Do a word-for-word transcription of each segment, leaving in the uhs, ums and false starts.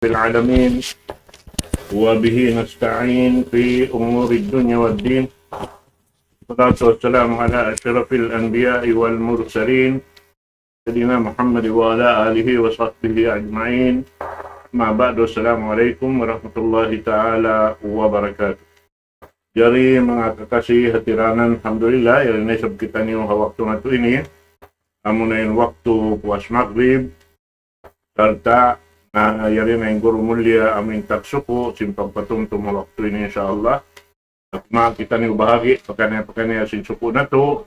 العالمين، وبه نستعين في أمور الدنيا والدين. والصلاة والسلام على أشرف الأنبياء والمرسلين، سيدنا محمد وعلى آله وصحبه أجمعين. أما بعد، السلام عليكم ورحمة الله تعالى وبركاته. Jari manga kakasi ha tiranan, alhamdulillah, yari na isab kitaniyu ha waktu natu' ini. Amuna in waktu puas Maghrib, sarta' na yari na in guru mulia amu in tagsuku' sin pagpatumtum ha waktu ini, insya Allah. At ma kitaniyu bahagi' pakaniya-pakaniya sin suku' natu',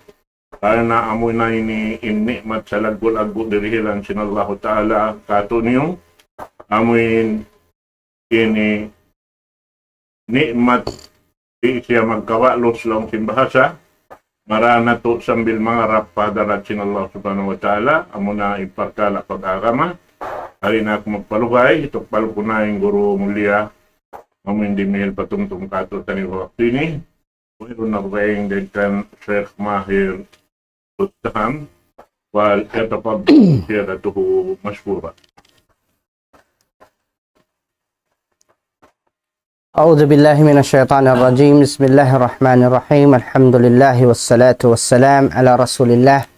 karna' amuna ini in ni'mat salaggu'-laggu' dirihilan sin Allahu Ta'ala kātu'niyu. Amu in ini ni'mat di' siya magkawaklus laung sin bahasa, mara natu' sambil mangarap pa hadarat sin Allah Subhanahu wa Ta'ala, amuna in parkala' pag-agama. Di' na aku magpalugay, itukbal ku na in guru mulia, amu in dimihil patumtum kātu'niyu waktu ini. Wayruun na baying dayn kan Sheikh Mahir Tuttaham, فليتفضل سيادته مشكورا. أعوذ بالله من الشيطان الرجيم. بسم الله الرحمن الرحيم. الحمد لله والصلاة والسلام على رسول الله.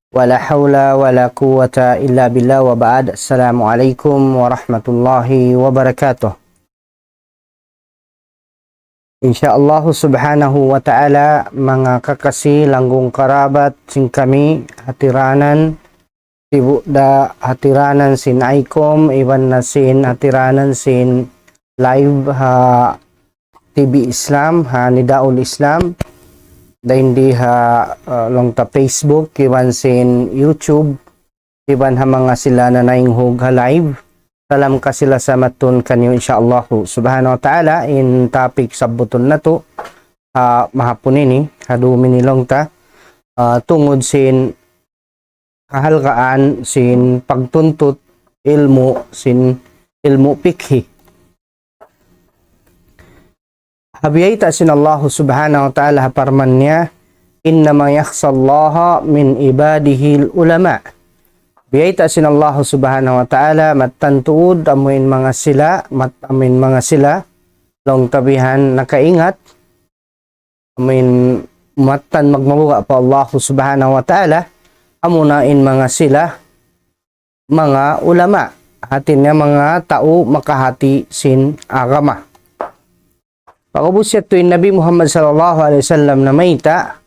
ولا حول ولا قوة إلا بالله وبعد. السلام عليكم ورحمة الله وبركاته. Insya Allah Subhanahu wa Ta'ala, manga kakasi langgung karabat sin kami ha tiranan, sibu' da ha tiranan sin ICOM, iban na sin ha tiranan sin live ha T V Islam, ha Nidaul Islam, dayn di ha, uh, laung ta Facebook, iban sin YouTube, iban ha manga sila nanaynghug ha live. Salam kasi-lasa matun kaniyu, insya Allah Subhanahu wa Ta'ala, in topic sabbutun natu', ah, mahapun ini, ha dum ini laung ta, ah, tungud sin kahalgaan sin pagtuntut ilmu', sin ilmu' pikhi. Ha biyayta' sin Allah Subhanahu wa Ta'ala ha parman niya, إنما يخشى الله من عباده العلماء. Biyayta' sin Allah Subhanahu wa Ta'ala, mattan tuud amu in manga sila, mat-, amu in manga sila, laung ta bihan nakaingat, amu in mattan magmabuga' pa Allah Subhanahu wa Ta'ala, amuna in manga sila, manga ulama, hati niya manga tau makahati sin agama. Pag'ubus yadtu in Nabi Muhammad sallallahu alayhi wasallam namayta',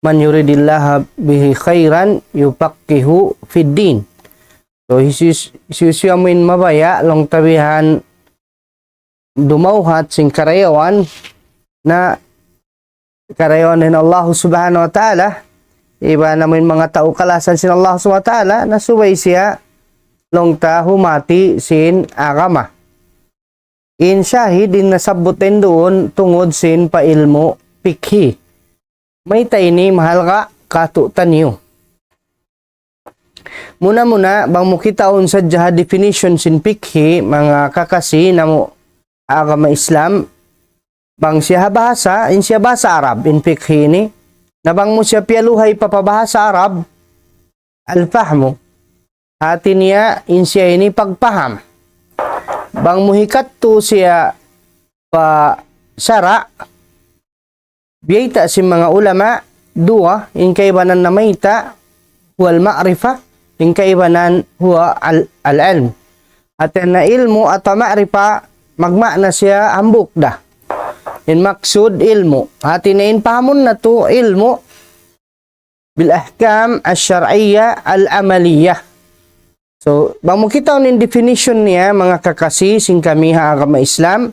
من يرد الله به خيرا يفقهه في الدين. So, hisiyu-, hisiyu-siyu amu in mabaya', laung ta bihan dumawhat sin karayawan, na karayawan dayn Allah Subhanahu wa Ta'ala, iban amu in manga tau kalasahan sin Allah Subhanahu wa Ta'ala, na subay siya laung ta humati sin agama. In shahid, in nasabbut dayn duun tungud sin pa ilmu' pikhi. Mayta' ini mahalga' kātu'niyu? Muna-muna, bang mu kitaun sadja ha definition sin pikhi, manga kakasi namu' agama Islam, bang siya ha bahasa, in siya bahasa Arab, in pikhi ini. Na bang mu siya piyaluhay pa pa bahasa Arab, al-fahmu. Hati niya, in siya ini pagpaham. Bang mu hikattu siya pa sara', biyayta' sin manga ulama, duwa, in kaibanan namayta', huwal ma'rifah, in kaibanan huwa al-, al-ilm. Hati niya ilmu' atawa ma'rifah, magmaana siya hambuuk da. In maksud ilmu'. Hati niya in pahamun natu' ilmu', bil ahkam ash-shar'iyyah al-amaliyah. So, bang mu kitaun in definition niya, manga kakasi sin kami ha agama Islam,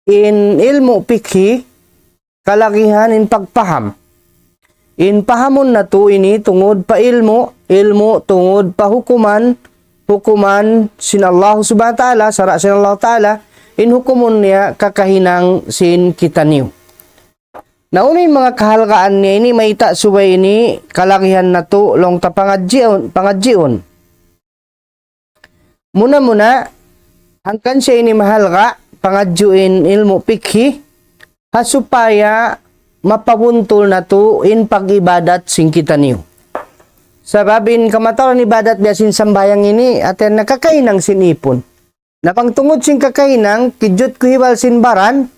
in ilmu' pikhi, kalagihan in pagpaham. In pahamun natu' ini tungud pa ilmu', ilmu' tungud pa hukuman, hukuman sin Allah Subhanahu wa Ta'ala, sara' sin Allah Ta'ala, in hukumun niya kakahinang sin kitaniyu. Na unu in manga kahalgaan niya ini, mayta' subay ini kalagihan natu' laung ta pangadjiun, pangadjiun. Muna-muna, hangkan siya ini mahalga', pangadjiun ilmu' pikhi, ha supaya mapabuntul natu' in pag-ibadat sin kitaniyu. Sabab in kamatauran ibadat biya' sin sambahayang ini, hati niya kakahinang sin ipun. Na bang tungud sin kakahinang, kijut ku hibal sin baran,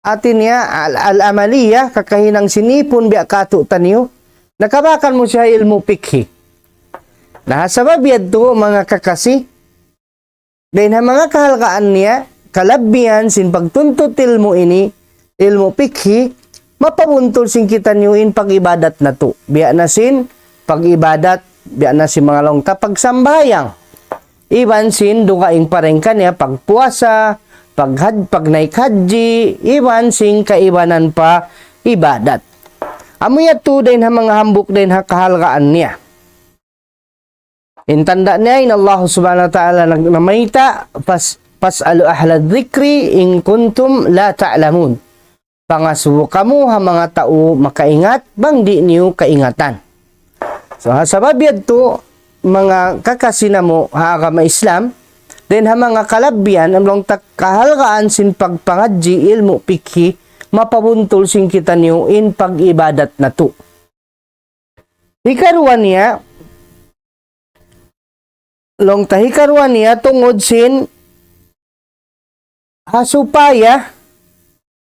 hati niya al-, al-amaliyah, kakahinang sin ipun biya' katu' taniyu, nakabakan mu siya ilmu' pikhi. Na sabab yadtu, manga kakasi, dayn ha manga kahalgaan niya, kalabihan sin pagtuntut ilmu' ini, ilmu' pikhi, mapabuntul sin kitaniyu in pag-ibadat natu'. Biya' na sin pag-ibadat, biya' na sin manga laung ta pagsambahayang. Iban sin dugaing pa dayn kaniya pagpuasa, paghaj-, pagnaik hajji, iban sin kaibanan pa ibadat. Amu yadtu dayn ha manga hambuuk dayn ha kahalgaan niya. In tanda' niya in Allah Subhanahu wa Ta'ala nag-, namayta', fas-, فاسألوا أهل الذكر إن كنتم لا تعلمون. Pangasubu kamu ha manga tau makaingat, bang di' niyu kaingatan. So, ha sabab yadtu, manga kakasi namu' ha agama Islam, dayn ha manga kalabihan, amlong tak kahalgaan sin pagpangadji' ilmu' pikhi, mapabuntul sin kitaniyu in pag-ibadat natu'. Hikaruwa niya, laung ta hikaruwa niya tungud sin ha supaya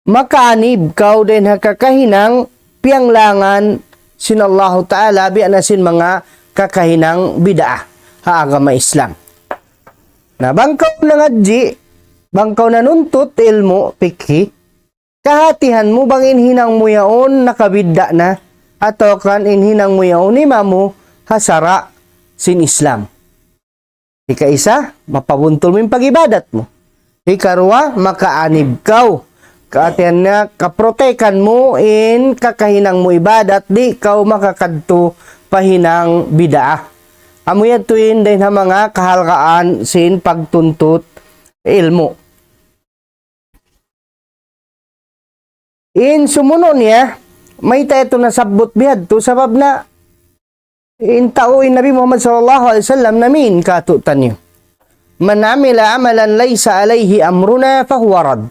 makaanib kaw dayn ha kakahinang piyanglangan sin Allahu Ta'ala, biya' na sin manga kakahinang bid'ah ha agama Islam. Na bang kaw nangadji', bang kaw nanuntut ilmu' pikhi, kahatihan mu bang in hinang mu yaun nakabidda' na, atawa kan in hinang mu yaun imamu ha sara' sin Islam. Hikaisa, mapabuntul mu in pag-ibadat mu. Hikaruwa, makaanib kaw. Kahatihan niya, kaprotekan mu in kakahinang mu ibadat, di' kaw makakadtu pa hinang bid'ah. Amu yadtu in dayn ha manga kahalgaan sin pagtuntut ilmu'. In sumunu' niya, mayta' yadtu nasabbut bihadtu, sabab na in tau in Nabi Muhammad sallallahu alayhi wasallam namin katu'taniyu. من عمل عملا ليس عليه أمرنا فهو رد.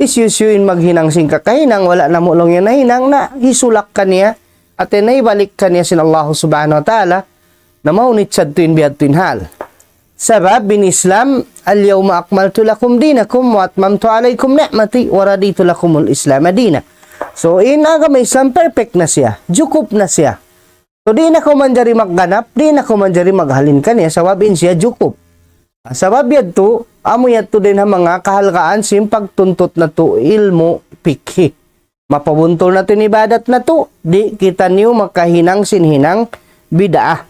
Hisiyu-siyu in maghinang sin kakahinang, wala' namu' laung niya nahinang, na hisulak kaniya, atawa na hibalik kaniya sin Allah Subhanahu wa Ta'ala, na mahunit sadtu in bihadtu in hal. Sabab in Islam, اليوم أكملت لكم دينكم وأتممت عليكم نعمتي ورضيت لكم الإسلام دينا. So, in agama Islam perfect na siya, jukup na siya. So, di' na kaw manjari magganap, di' na kaw manjari maghalin kaniya, sabab in siya jukup. Sabab yadtu, amu yadtu dayn ha manga kahalgaan sin pagtuntut natu' ilmu' pikhi. Mapabuntul natu' in ibadat natu', di' kitaniyu makahinang sin hinang bid'ah.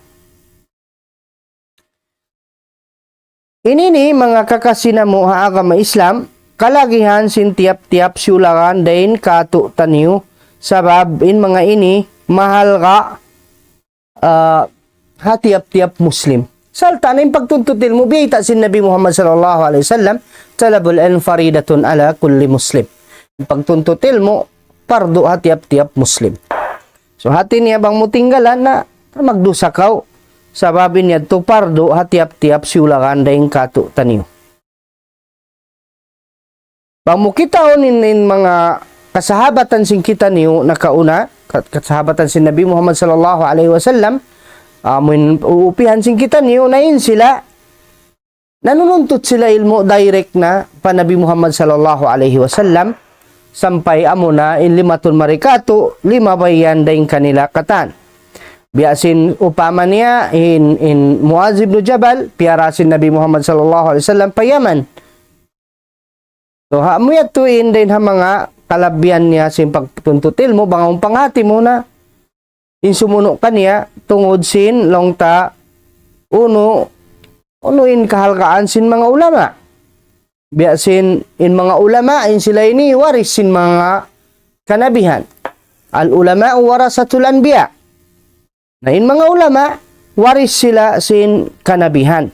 Ini ini manga kakasi namu' ha agama Islam, kalagihan sin tiyap-tiyap siyulagan dayn katu'taniyu, sabab in manga ini mahalga', ah, ha tiyap-tiyap Muslim. Sarta' na in pagtuntut ilmu', biyayta' sin Nabi Muhammad sallallahu alayhi wasallam, طلب العلم فريضة على كل مسلم. In pagtuntut ilmu', pardu ha tiyap-tiyap Muslim. So, hati niya bang mu tinggalan na, magdusa kaw. Sabab in yadtu pardu ha tiyap-tiyap siyulagan dayn katu'taniyu. Bang mu kitaun in, in manga kasahabatan sin kitaniyu nakauna, ka-, kasahabatan sin Nabi Muhammad sallallahu alayhi wasallam, amun uupihan sin kitaniyu na in sila, nanununtut sila ilmu' direct na pa Nabi Muhammad sallallahu alayhi wasallam, sampay amuna in limatun mari katu', limabay yan dayn kanila katan. Biya' sin upama niya in, in Muaz ibn Jabal, piyara sin Nabi Muhammad sallallahu alayhi wasallam pa Yaman. So, ha, amu yadtu in dayn ha manga kalabihan niya sin pagtuntut ilmu', bang awn panghati mu na, in sumunu' kaniya, tungud sin laung ta, unu, unu in kahalgaan sin manga ulama. Biya' sin, in manga ulama, in sila ini waris sin manga kanabihan. العلماء ورثة الأنبياء. Na in manga ulama, waris sila sin kanabihan.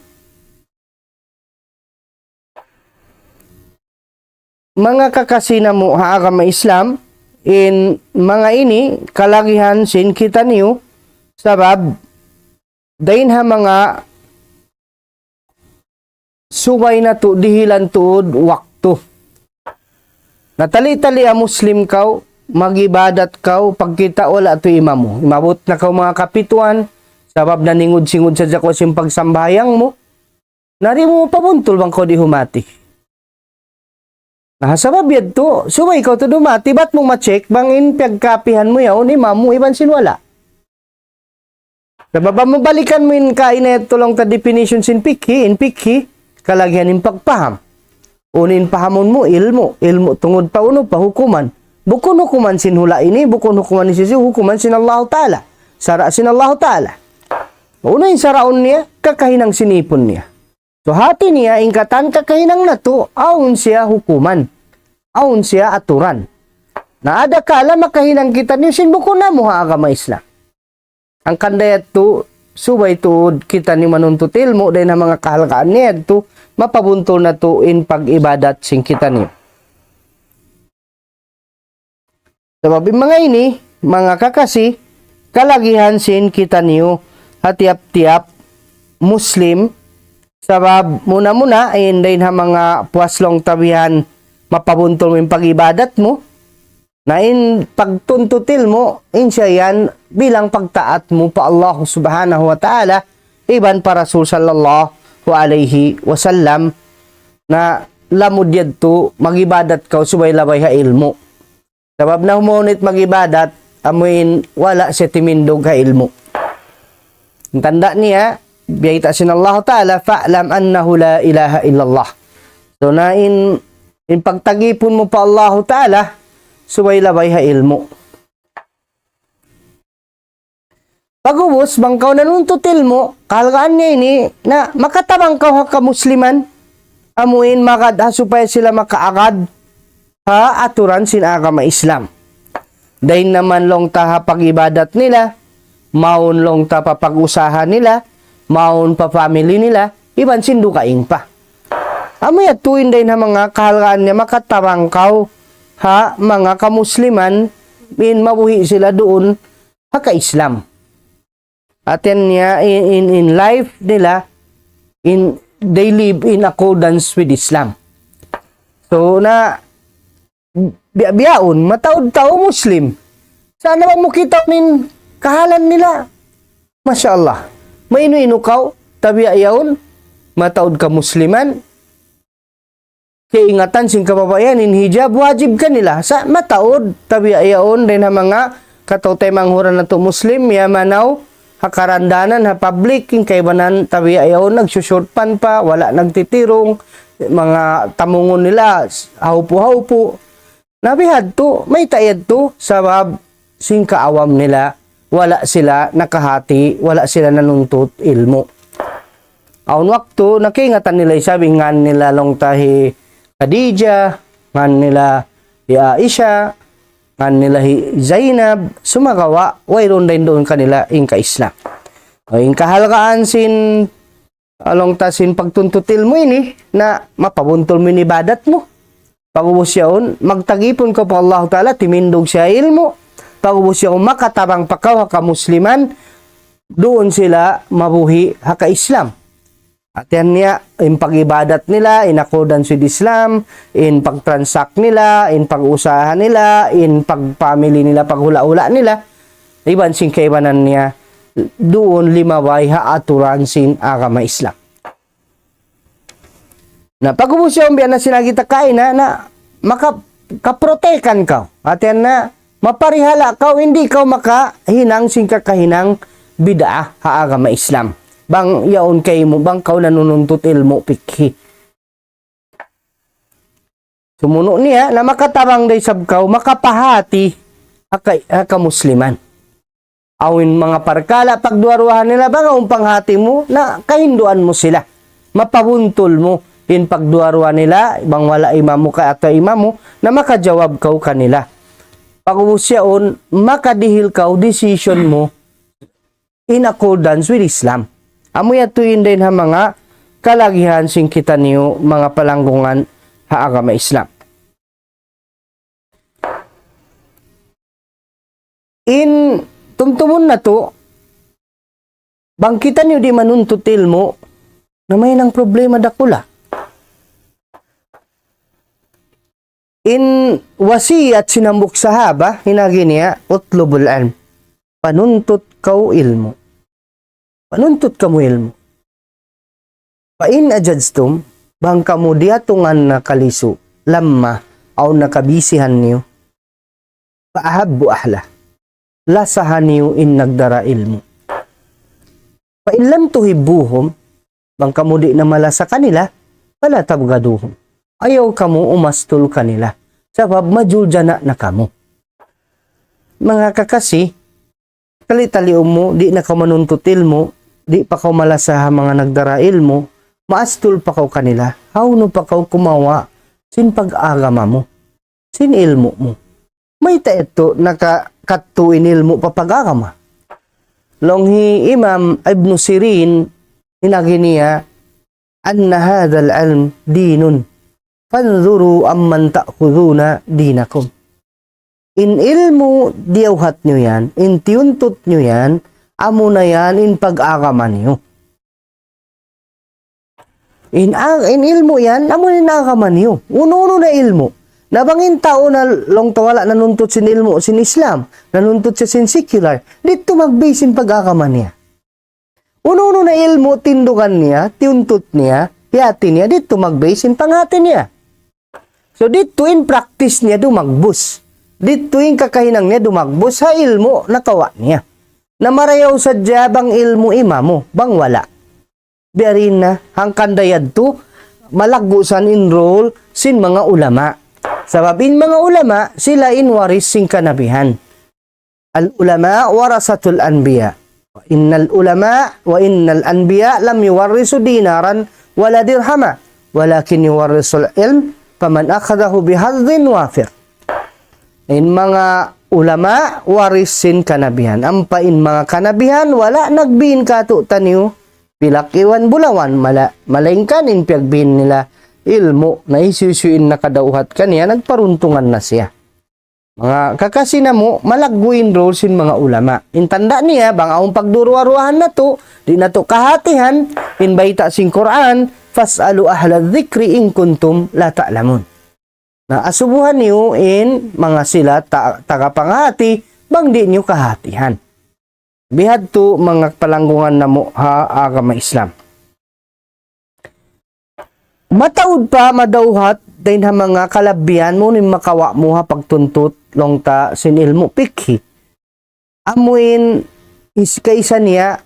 Manga kakasi namu' ha agama Islam, in manga ini kalagihan sin kitaniyu, sabab dayn ha manga subay natu' dihilan tuud waktu. Na tali-tali ha Muslim kaw, mag-ibadat kaw, pagkita' wala' tu imam mu. Imabut na kaw manga kapituan, Sabab naningud-singud sadja kaw sin pagsambahayang mu, na di' mu pabuntul bang kaw di' humati. Na, sabab yadtu, subay kaw tuud humati, bat mu ma-check bang in piyagkaapihan mu yaun, imam mu iban sin wala'. Sabab bang mu balikan mu in kaina yadtu laung ta definition sin fikhi, in fikhi, kalagihan in pagpaham. Unu in pahamun mu, ilmu', ilmu' tungud pa unu, pa hukuman. Bukun hukuman sin hula' ini, bukun hukuman sin hisiyu, hukuman sin Allahu Ta'ala. Sara' sin Allahu Ta'ala. Unu in saraun niya, kakahinang sin ipun niya. So, hati niya, in katan kakahinang natu', awn siya hukuman. Awn siya aturan. Na adakala makahinang kitaniyu sin bukun amu ha agama Islam. Hangkan da yadtu, subay tuud kitaniyu manuntut ilmu', dayn ha manga kahalgaan niya yadtu, mapabuntul natu' in pag-ibadat sin kitaniyu. Sabab in manga ini, manga kakasi, kalagihan sin kitaniyu ha tiyap-tiyap Muslim, sabab muna-muna, in dayn ha manga puas laung ta bihan mapabuntul mu in pag-ibadat mu, na in pagtuntut ilmu', in siya yan bilang pagtaat mu pa Allah Subhanahu wa Ta'ala, iban pa Rasul sallallahu alayhi wasallam, na lamud yadtu mag-ibadat kaw subay labay ha ilmu'. Sabab na humuni mag-ibadat, amuin wala' siya timindug ha ilmu'. In tanda' niya, biyayta' sin Allah Ta'ala, فاعلم أنه لا إله إلا الله. So na in, in pagtagipun mu pa Allah Ta'ala, subay labay ha ilmu'. Pag'ubus, bang kaw nanuntut ilmu', kahalgaan niya ini, na makatabang kaw ha kamusliman, amuin magad ha supaya sila makaagad ha aturan sin agama Islam. Dayn naman laung ta ha pag-ibadat nila, mawn laung ta pa pag-usaha nila, mawn pa family nila, iban sin dugaing pa. Amu yadtu in dayn ha manga kahalgaan niya makatabang kaw ha manga kamusliman in mabuhi' sila duun ha ka-Islam. Hati niya in, in, in life nila, in, they live in accordance with Islam. So, na, biya'-biyaun, mataud tau Muslim. Sa' na bang mu kita' in kahalan nila? Masha Allah. Mainu-inu kaw, tabiya' yaun, mataud ka Musliman, kaingatan sin kababaihan in hijab wajib kanila. Sa' mataud, tabiya' yaun dayn ha manga kataw-taymanghuran natu' Muslim, miyamanaw ha karandanan, ha public, in kaibanan tabiya' yaun nagsushort pan pa, wala' nagtitirung, manga tamungun nila, haupu-haupu. Na bihadtu, mayta' yadtu, sabab sin kaawam nila, wala' sila nakahati, wala' sila nanuntut ilmu'. Awn waktu, nakaingatan nila isab in ngan nila laung ta hi Khadijah, ngan nila hi Aisha, ngan nila hi Zainab, sumagawa', wayruun dayn duun kanila in ka-Islam. O, in kahalgaan sin, laung ta sin pagtuntut ilmu' ini, na mapabuntul mu in ibadat mu. Pag'ubus yaun, magtagipun kaw pa Allah Ta'ala, timindug siya ilmu'. Pag'ubus yaun, makatabang pa kaw ha kamusliman, duun sila mabuhi' ha ka-Islam. Hati niya, in pag-ibadat nila, in accordance with Islam, in pag-transact nila, in pag-usaha nila, in pag-family nila, paghula'-hula' nila, iban sin kaibanan niya, duun limabay ha aturan sin agama Islam. Na pag'ubus yaun biya' na sin agi ta kaina, na maka-, kaprotekan kaw. Hati niya, maparihala' kaw, di' kaw makahinang sin kakahinang bid'ah ha agama Islam. Bang yaun kaymu, bang kaw nanununtut ilmu' fikhi. Sumunu' niya, na makatabang da isab kaw, makapahati ha ka-, ha kamusliman. Awn manga parkala' pagduwa-ruwahan nila, bang awn panghati mu, na kahinduan mu sila. Mapabuntul mu, in pagduwa-ruwa nila, bang wala' imam mu ka atawa imam mu, na makajawab kaw kanila. Pag'ubus yaun, makadihil kaw decision mu, in accordance with Islam. Amu yadtu in dayn ha manga kalagihan sin kitaniyu manga palanggungan ha agama Islam. In tumtumun natu', bang kitaniyu di' manuntut ilmu', na mahinang problema dakula'. In wasiyat sin hambuuk sahaba, in agi niya, اطلبوا العلم. Panuntut kaw ilmu'. Panuntut kamu ilmu'. فإن عجزتم, bang kamu diyatungan na kalisu, lamma, awn na kabisihan niyu, فأحبوا أهله, lasaha niyu in nagdara ilmu'. فإن لم تحبوهم, bang kamu di' na malasa kanila, فلا تبغضوهم, ayaw kamu umastul kanila, sabab majuljana' na kamu. Manga kakasi, tali-tali mu, di' na kaw manuntut ilmu', di' pa kaw malasa ha manga nagdara ilmu', maastul pa kaw kanila, hawnu pa kaw kumawa' sin pag-agama mu, sin ilmu' mu. Mayta' yadtu nakakadtu in ilmu' pa pag-agama? Laung hi Imam Ibn Sirin, in agi niya, أن هذا العلم دين فانظروا عمن تأخذون دينكم. In ilmu' diyawhat niyu yan, in tiyuntut niyu yan, amuna yan in pag-agama niyu. In, ag-, in ilmu' yan, amuna in agama niyu. Unu-unu na ilmu'. Na bang in tau na laung ta wala' nanuntut sin ilmu' sin Islam, nanuntut siya sin secular, di' tuud magbay sin pag-agama niya. Unu-unu na ilmu' tindugan niya, tiyuntut niya, hiyati niya, di' tuud magbay sin panghati niya. So, di' tuud in practice niya dumagbus. Di' tuud in kakahinang niya dumagbus ha ilmu' nakawa' niya. Na marayaw sadja bang ilmu' imamu, bang wala'. Biya' diin na, hangkan da yadtu, malaggu' san in role sin manga ulama. Sabab in manga ulama, sila in waris sin kanabihan. العلماء ورثة الأنبياء. إن العلماء، وإن الأنبياء لم يورثوا دينارا ولا درهما، ولكن يورثوا العلم، فمن أخذه بحظ وافر. In manga ulama, waris sin kanabihan. Ampa in manga kanabihan, wala' nagbin kātu'niyu pilak iban bulawan, mala-, malaingkan in piyagbin nila ilmu', na hisiyu-siyu in nakadawhat kaniya, nagparuntungan na siya. Manga kakasi namu', malaggu' in role sin manga ulama. In tanda' niya, bang awn pagduruwa-ruwahan natu', di' natu' kahatihan, in bayta' sin Qur'an, فاسألوا أهل الذكر إن كنتم لا تعلمون. Na asubuhan niyu in manga sila ta-, taga panghati, bang di' niyu kahatihan. Bihadtu manga palanggungan namu' ha agama Islam. Mataud pa madawhat dayn ha manga kalabihan mu in makawa' mu ha pagtuntut laung ta sin ilmu' pikhi. Amu in is-, kaisa niya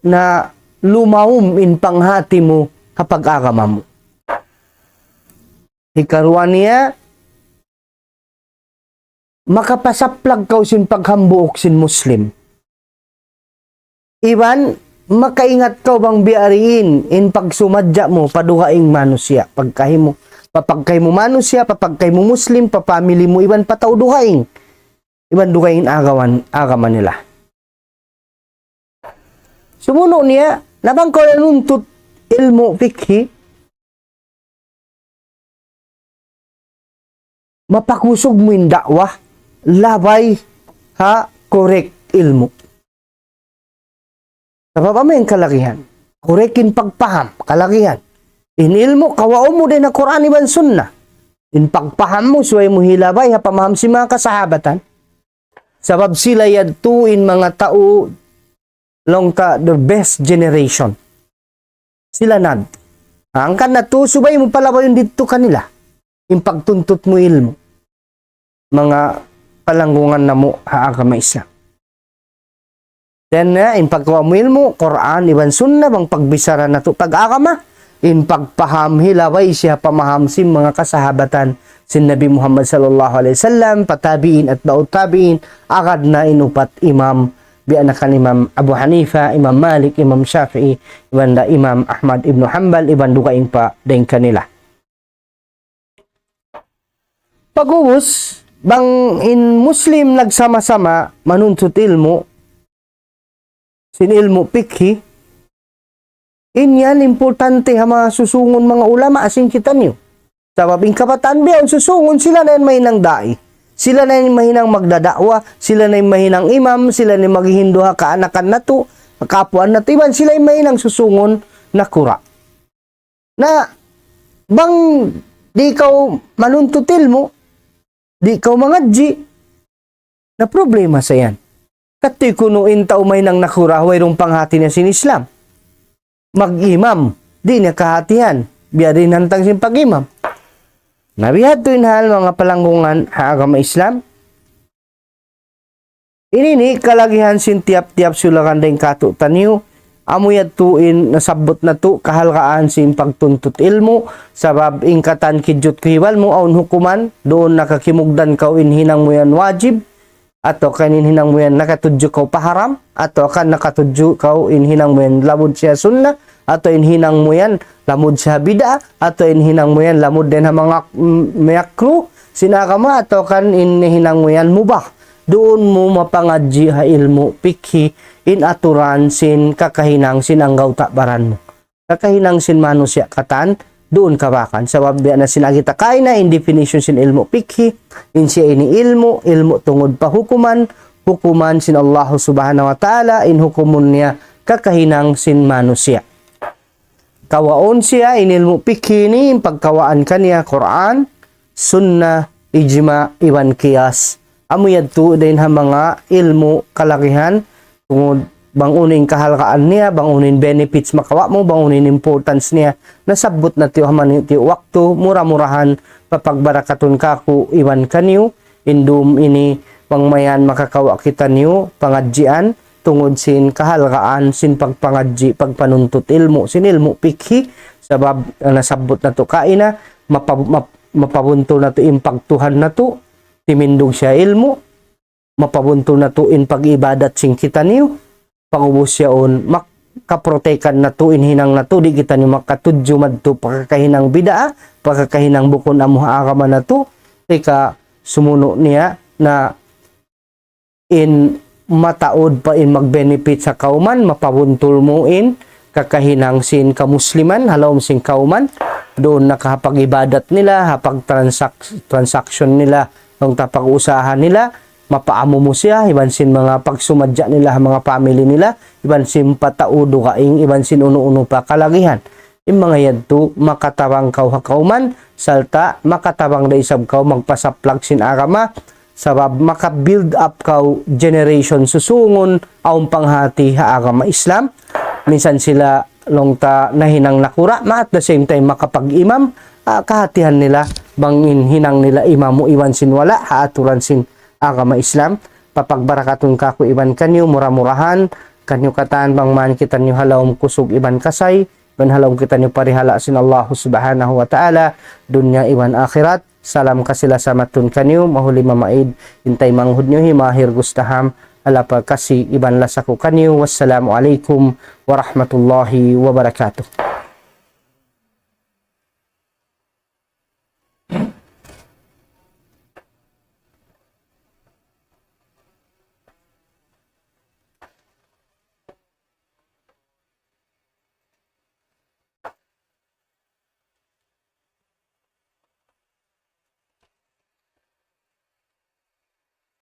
na lumaum in panghati mu ha pag-agama mu. Hikaruwa niya, makapasaplag kaw sin paghambuuk sin Muslim. Iban makaingat kaw bang biya' diin in pagsumadja mu pa dugaing manusiya', pagkahi mu, pa pagkahi mu manusiya', pa pagkahi mu Muslim, pa family mu, iban pa tau dugaing, iban dugaing agawan, agama nila. Sumunu' niya, na bang kaw nanuntut ilmu' fikhi, mapakusug mu in da'wah, labay ha correct ilmu'. Sabab amu in kalagihan. Correct in pagpaham, kalagihan. In ilmu', kawaun mu dayn ha Qur'an iban Sunnah. In pagpaham mu, subay mu hilabay ha pamaham sin manga kasahabatan. Sabab sila yadtu in manga tau laung ta the best generation. Sila nag-, hangkan natu' subay mu palabayun didtu kanila in pagtuntut mu ilmu'. Manga palanggungan namu' ha agama Islam. Then, eh, in pagkawa' mu ilmu', Qur'an, iban Sunnah, bang pagbichara natu' pag-agama, in pagpaham hilabay siya pamaham sin manga kasahabatan sin Nabi Muhammad sallallahu alayhi wasallam, pa tabi'in, atba'u tabi'in, agad na in upat imam, biya' na kan Imam Abu Hanifa, Imam Malik, Imam Shafi'i, iban da Imam Ahmad ibn Hanbal, iban dugaing pa dayn kanila. Pag'ubus, bang in Muslim nagsama-sama manuntut ilmu', sin ilmu' pikhi, in yan importante ha manga susungun manga ulama sin kitaniyu. Sabab in kabataan bihaun susungun, sila na in mahinang da'i. Sila na in mahinang magdada'wa, sila na in mahinang imam, sila na in maghihindu' ha kaanakan natu', ha kaapuan natu', iban sila in mahinang susungun nakura'. Na, bang di' kaw manuntut ilmu', di' kaw mangadji', na problema sa yan. Hati kunu' in tau mahinang nakura', wayruun panghati niya sin Islam. Mag-imam, di' niya kahatihan. Biya' diin hantang sin pag-imam. Na biya' hādtu in hal manga palanggungan ha agama Islam. Ini ini kalagihan sin tiyap-tiyap sulakan dayn kātu'niyu, amu yadtu in nasabbut natu' kahalgaan sin pagtuntut ilmu', sabab in katan kijut ku hibal mu awn hukuman, duun nakakimugdan kaw in hinang mu yan wajib, atawa kan in hinang mu yan nakatudju kaw pa haram, atawa kan nakatudju kaw in hinang mu yan lamud siya sunnah, atawa in hinang mu yan lamud siya bid'ah, atawa in hinang mu yan lamud dayn ha manga, mm, miyakruh sin agama, atawa kan in hinang mu yan mubah. Duun mu mapangadji' ha ilmu' pikhi in aturan sin kakahinang sin anggawta' baran mu. Kakahinang sin manusiya' katan, duun kabakan. Sabab biya' na sin agi ta kaina in definition sin ilmu' pikhi, in siya ini ilmu', ilmu' tungud pa hukuman, hukuman sin Allah Subhanahu wa Ta'ala, in hukumun niya kakahinang sin manusiya'. Kawaun siya in ilmu' pikhi ini, in pagkawaan kaniya Qur'an, sunnah, ijma', iban qiyas. Amu yadtu dayn ha manga ilmu' kalagihan, tungud bang unu in kahalgaan niya, bang unu in benefits makawa' mu, bang unu in importance niya. Nasabbut natu' ha manga tiyu' waktu, mura-murahan, papagbarakatun kāku' iban kaniyu, in dum ini bang mayan makakawa' kitaniyu pangadjian, tungud sin kahalgaan sin pagpangadji', pagpanuntut ilmu', sin ilmu' pikhi, sabab, ah, nasabbut natu' kaina, mapa-, map-, mapabuntul natu' in pagtuhan natu', timindug siya ilmu', mapabuntul natu' in pag-ibadat sin kitaniyu, pag'ubus yaun, makaprotekan natu' in hinang natu', di' kitaniyu makatudju madtu pa kakahinang bid'ah, pa kakahinang bukun amu ha agama natu', ika sumunu' niya na in mataud pa in magbenefit ha kawman, mapabuntul mu in kakahinang sin kamusliman, ha lawm sin kawman, duun na ka ha pag-ibadat nila, ha pag-transak-, transaction nila, laung ta pag-usaha nila, mapaamu mu siya, iban sin manga pagsumadja nila, ha manga family nila, iban sin pa tau dugaing, iban sin unu-unu pa kalagihan. In manga yadtu, makatabang kaw ha kawman, sarta' makatabang da isab kaw magpasaplag sin agama, sabab maka-build up kaw generation susungun awn panghati ha agama Islam. Minsan sila laung ta nahinang nakura', ma at the same time makapag-imam, ah, kahatihan nila bang in hinang nila imamu iban sin wala' ha aturan sin agama Islam. Papagbarakatun kāku' iban kaniyu, mura-murahan kaniyu katan bang man kitaniyu ha lawm kusug iban kasay, iban ha lawm kitaniyu parihala' sin Allah Subhanahu wa Ta'ala, dunya iban akhirat. Salam kasilasa matun kaniyu, mahuli mamaid, in taymanghud niyu hi Mahir Gustaham, alapa kasi iban lasa ku kaniyu. Wassalamu alaykum warahmatullahi wabarakatuh.